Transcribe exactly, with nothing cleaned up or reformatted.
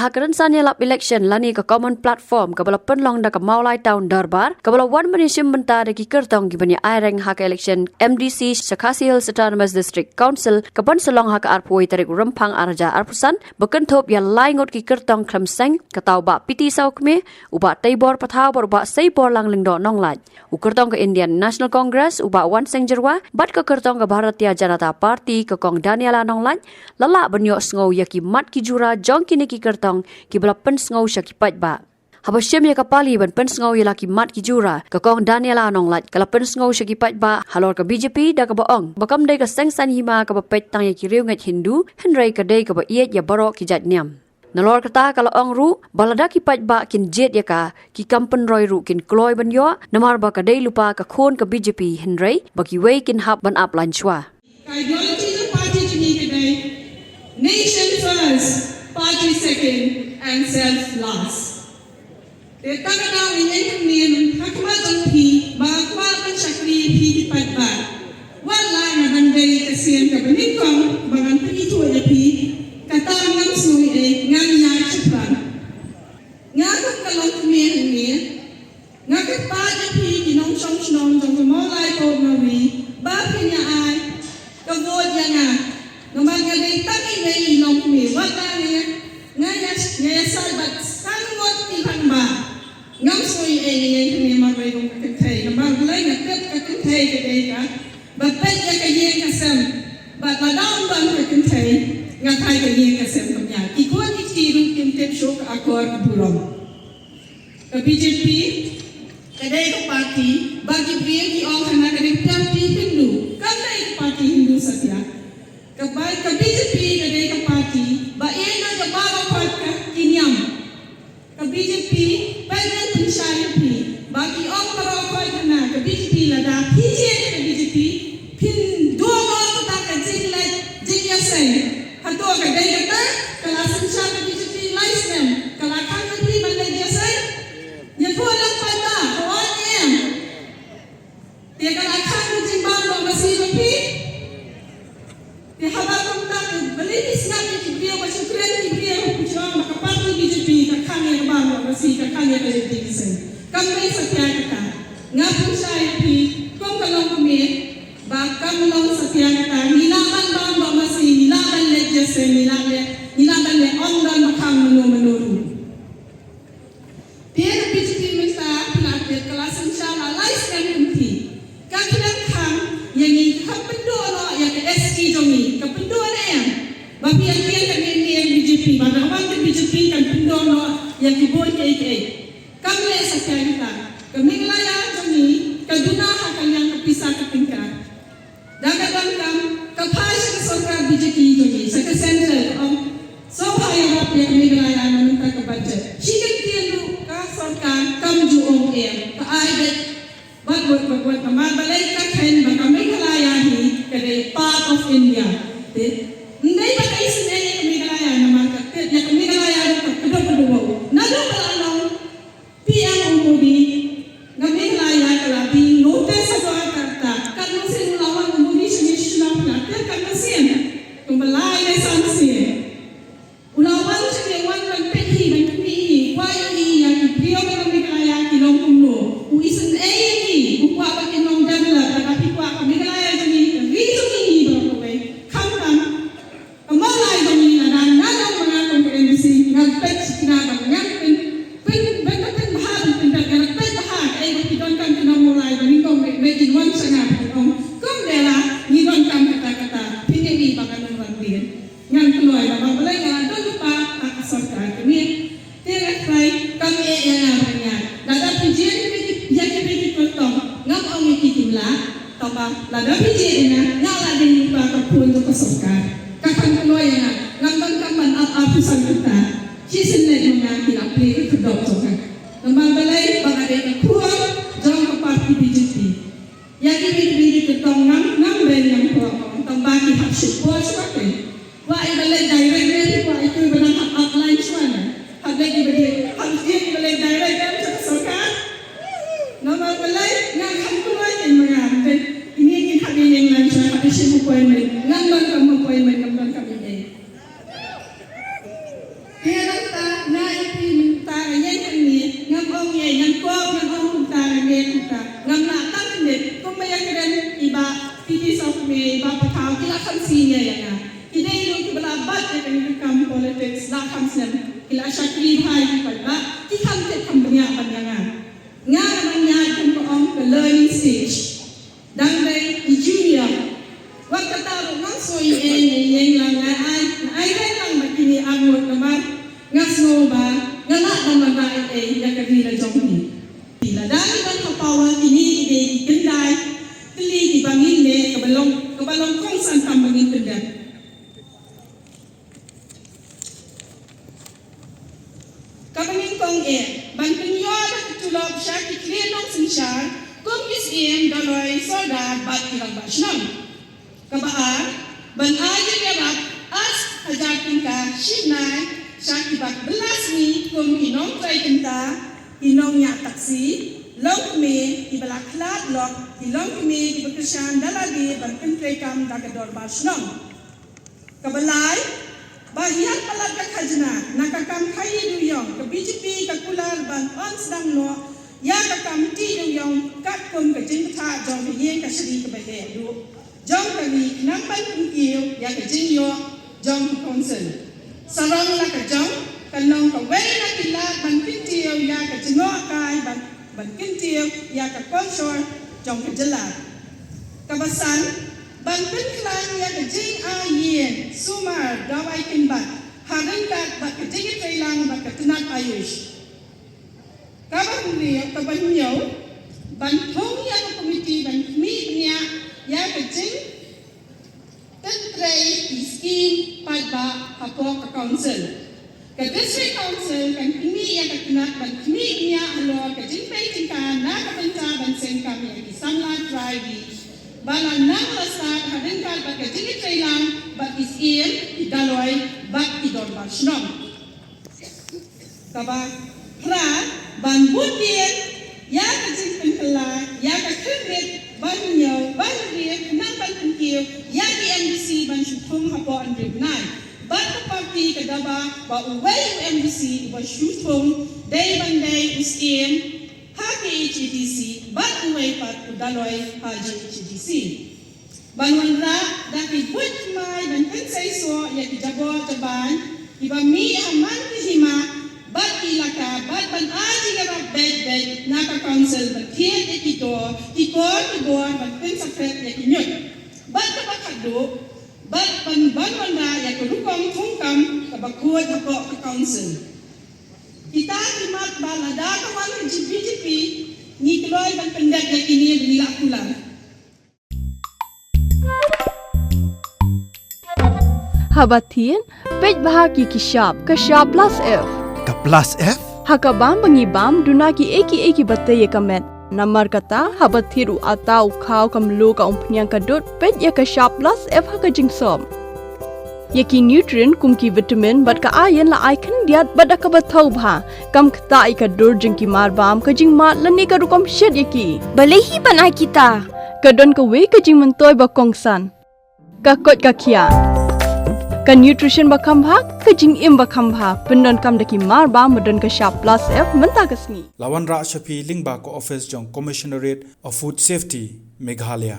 Ha ka rynsan ïalap election lane ka common platform kaba la pynlong da ka Mawlai Town Dorbar, kaba la wan ban ïashim bynta da ki kyrtong kiban ïa aireng ha ka election M D C sha Khasi Hills Autonomous District Council, kaban sa long ha ka arphew wei tarik Rymphang ar hajar arphew san, ba kynthup ïa lai ngut ki kyrtong khlem seng, kata u Bah P T Sawkmie, u Bah Teibor Pathaw bad u Bah Seiborlang Lyngdoh Nonglait. U kyrtong ka Indian National Congress, u Bah Wansing Jyrwa, bad ka kyrtong ka Bharatiya Janata Party, ka Kong Daniela Nonglait, la lah ban ïohsngew ïa ki mat ki jura jong kine ki kyrtong kiba la pynsngew sha ki paidbah. Haba shim ïa ka pali ban pynsngew ïa la ki mat ki jura, ka Kong Daniela Nonglait ka la pynsngew sha ki paidbah halor ka B J P da kaba ong ba kam dei ka seng saiñ hima kaba peit tang ïa ki riewngeit Hindu, hynrei ka dei kaba ïeit ïa baroh ki jait niam. Nalor kata ka la ong ruh ba lada ki paidbah kin jied ïa ka, ki kam pynroi ruh kin kloi ban ïoh, namar ba ka dei lypa ka khun ka B J P, hynrei ba kiwei kin hap ban ap lain shuwa. Ka ideology jong party jong ngi ka dei nation first, party second and self last. Te tang ka daw ngi ïeng hangne ha khmat jong phi, ba nga kwah ban shakri ïa phi ki paidbah. Wat la nga dang dei ka sien kaba nyngkong ba ngan pynithuh ïa phi, kata ngam sngew ei, ngan ïaid shaphrang. Nga kum ka longkmie hangne, nga kyrpad ïa phi ki nongshong shnong jong ka Mawlai Port Mawri, ba phin ïa ai ka vote ïa nga. Namar nga dei tang iwei i longkmie, wat la nga, nga ïa, nga ïasaid bad san ngut ki rangbah. Ngam sngew ei ei, nga ïeng hangne marwei kum ka kynthei. Namar balei? Nga tip ka kynthei ka dei ka ba peit ïa ka ïing ka sem. Bad lada ym don ka kynthei, nga tharai ka ïing ka sem kam ïaid. Ki khun ki kti ruh kim tip shuh ka akor ka burom. Ka B J P ka dei ka party ba ki briew ki ong hana ka dei ka party Hindu. Kam dei ka party Hindu satia. Ka ba, ka B J P ka dei ka party ba ïa ka baroh khoit ka ki niam. Ka B J P, peit ngan pynshai ïa phi. Ba ki ong baroh khoit hana ka B J P, lada phi jied ïa ka B J P, phin duh noh kata ka jingleh jingïaseng. Hato ka dei kata ka la synshar ka B J P lai snem, ka la khang ïa phi ban leh jingïaseng? Ïa phi la pynda ka wan em? Te ka la khang ka jingbam noh masi ba phi. Te haba kumta, balei phi sngap ïa ki briew, ba shu kren ki briew, phi ong ba ka party B J P ka khang ïa ka bam noh masi, ka khang ïa ka leh jingïaseng. Kam dei satia kata. Nga pynshai ïa phi kum ka longkmie ba kam long satia kata. Ngi lah ban bam noh masi, ngi lah ban leh jingïaseng, ngi lah leh, ngi lah ban leh, ym don ba khang mano mano ruh. Te ka B J P mynta phi la tip ka la synshar la lai snem kumta. Ka khlem khang ïa ngi, ka pynduh noh ïa ka S T jong ngi, ka pynduh ne em? Ba phi ïa tieng ka ne ne B J P, ba da wan ka B J P kan pynduh noh ïa ki bun kiei kiei. Kam leh satia kita. Ka Meghalaya jong ngi ka duna ha ka liang ka pisa ka tyngka. Da ka donkam ka phai sha ka sorkar B J P jong ngi, sha ka central, ka ong, sngewbha ïarap ïa ka Meghalaya na ka bynta ka budget. Shi kyntien ruh ka sorkar kam ju ong em, ka ai beit bad bad bad bad, namar balei? Ka khein ba ka Meghalaya hi ka dei part of India. Te ym dei ba ka isynei ïa ka Meghalaya, namar ka tip ïa ka Meghalaya ruh ka kdew kdew. Naduh ba la long P M u Modi, na Meghalaya ka la dei notice ha ka kata. Katno sien u la wan u Modi sha ngi sha shnong, na te katno sien? Kumba lai ne san sien. U la wan sha ngi, wan ban peit hi, ban khmih hi, kwah ïohi ïa ki briew na Meghalaya ki long kumno. U isynei ïa ki, u kwah ba kin long develop, lada phi kwah ka Meghalaya jong ngi, ka ri jong ngi hi baroh kawei. Khamtam Ka Mawlai jong ngi, lada nga long ma nga kum ka M D C, ngan peit shikna ba ngan pyn, pyn, ban pynbha, ban pynbha, ngan pynbha kaei ba ki donkam ki nong Mawlai ba nyngkong, ba kin wan sha nga ba kin ong, Kong Della, ngi donkam kata kata, phin ïohi ba ngan ym wan dien. Ngan kloi, namar balei? Nga la don lypa ha ka sorkar kane. Te nga tharai kam eh ïa nga ban ïaid. Lada phi jied ïa ki, ïa ki, ïa ki kyrtong, ngam ong ïa ki kim lah. Tangba lada phi jied ïa nga, nga la dei lypa ka khun jong ka sorkar. Ka khang kloi ïa nga, ngam donkam ban ap arphew san kynta. Shisien leit ma nga ki la plie ka khyrdop jong nga. Namar balei? Ba nga dei ka khun jong ka party B J P. Ïa kiwei kiwei ki kyrtong ngam, ngam beiñ, ngam kwah ong, tangba ki hap shim bor shuwa kein. Kwah ïa ba leit direct ne, kwah ïa kiwei ba dang hap apply shuwa ne? Hap leit ïa ba dei, hap ïa ba leit direct ne sha ka sorkar? Namar balei? Nga kham kloi kein ma nga, te kine kin hap ïa ïeng line shuwa, hap ïa shim appointment. Ngam donkam appointment, ngam donkam ei ei. Te nangta Pathaw ki la kham senior ïa nga. Ki dei ruh kiba la bat ïa kane ka kam politics la kham snem. Ki la shakri bha ïa ki paidbah, ki kham tip kham bniah ban ïa nga. Nga nga nang ïaid kum ka ong ka learning stage. Dang dei i junior. Wat kata ruh ngam sngew ïeng ïeng lang, nga ai, nga ai lang bad kine ar ngut namar nga sngew ba nga lah ban wanrah ei ei ïa ka ri la jong ngi. Lada ngi don ha power, kine ki dei ki khyndai tylli kiba ngin leh kaba long, kaba long kongsan kam ba ngin pyndep. Kaba nyngkong eh ban pynïoh da ka tulop sha ki khlieh nongsynshar kum ki syiem, daloi, sordar bad ki rangbah shnong. Kaba ar, ban ai jingïarap ar hajar tyngka shi bnai sha kiba bylla sngi kum ki nongtrei kynta, ki nongñiah taxi, longkmie kiba la khlad lok, ki longkmie kiba kyrshan da lade ban pyntreikam da ka dorbar shnong. Kaba lai, ba hiar palat ka khajna na ka kam khaii dewïong, ka B J P ka kular ban ong sdang noh ïa ka kam tih dewïong katkum ka jingbatai jong ka ïing kashari kaba heh duh jong ka ri khnang ban pynkiew ïa ka jingïoh jong ka council. Sarong la ka jong kan long kawei na ki lad ban kyntiew ïa ka jingïoh kai ban, ban kyntiew ïa ka culture jong ka jylla. Kaba san, ban pynkhlaiñ ïa ka jingai ïing, sumar, dawai kynbat ha ryngkat bad ka jingïatreilang bad ka tnat AYUSH. Kaba hynriew, kaba hynñiew, ban thung ïa ka komiti ban khmih bniah ïa ka jingtyntrei ki skim paidbah hapoh ka council. Ka District Council kan khmih ïa ka tnat ban khmih bniah halor ka jingpei tyngka na ka bynta ban seng kam ïa ki samla trai ri ba la nang la stad ha ryngkat bad ka jingïatreilang bad ki syiem, ki daloi bad ki dorbar shnong. Kaba phra, ban bud dien ïa ka jingpynkylla ïa ka khyrnit ban ñiew ban rieh nang ban pynkiew ïa ki M D C ban shu thung hapoh hynriew bnai. Bad ka party ka dawa ba uwei u M D C uba shu thung dei ban dei u syiem ha K H A D C bad uwei pat u daloi ha J H A D C. Ban wanrah da ki buit thymmai ban pynseisoh ïa ki jabor jabain kiba mih ha man ki hima bad ki elaka bad ban ai jingïarap beit beit na ka council ban thied ïa ki dor, ki kor ki bor ban pynsakhet ïa ki ñiut. Bad kaba khatduh, bad ban, ban wanrah ïa ka rukom thungkam kaba khuid hapoh ka council. Kita ki mat ba lada ka wan ka B J P ngi kloi ban pyndep ïa kine ba ngi la kular. Haba thied, peit bha ki ki shap, ka shap plus F. Ka plus F? Ha ka bam ba ngi bam, duna ki ei ki ei kiba tei ïa ka met. Namar kata, haba thied u atta, u khaw, ka mluh, ka umphniang, ka dud, peit ïa ka shap plus F ha ka jingsop. Ïa ki nutrient kum ki vitamin bad ka iron la ai khyndiat bad da kaba thaw bha. Kam ktah ïa ka dur jong ki mar bam, ka jingmad lane ka rukom shet ïa ki. Balei hi ban ai kita? Ka don kawei ka jingmyntoi ba kongsan. Ka koit ka khiah. Ka nutrition ba kham bha, ka jingim ba kham bha. Pyndonkam da ki mar bam ba don ka shap plus F mynta ka sngi. La wanrah sha phi lyngba ka office jong Commissionerate of Food Safety, Meghalaya.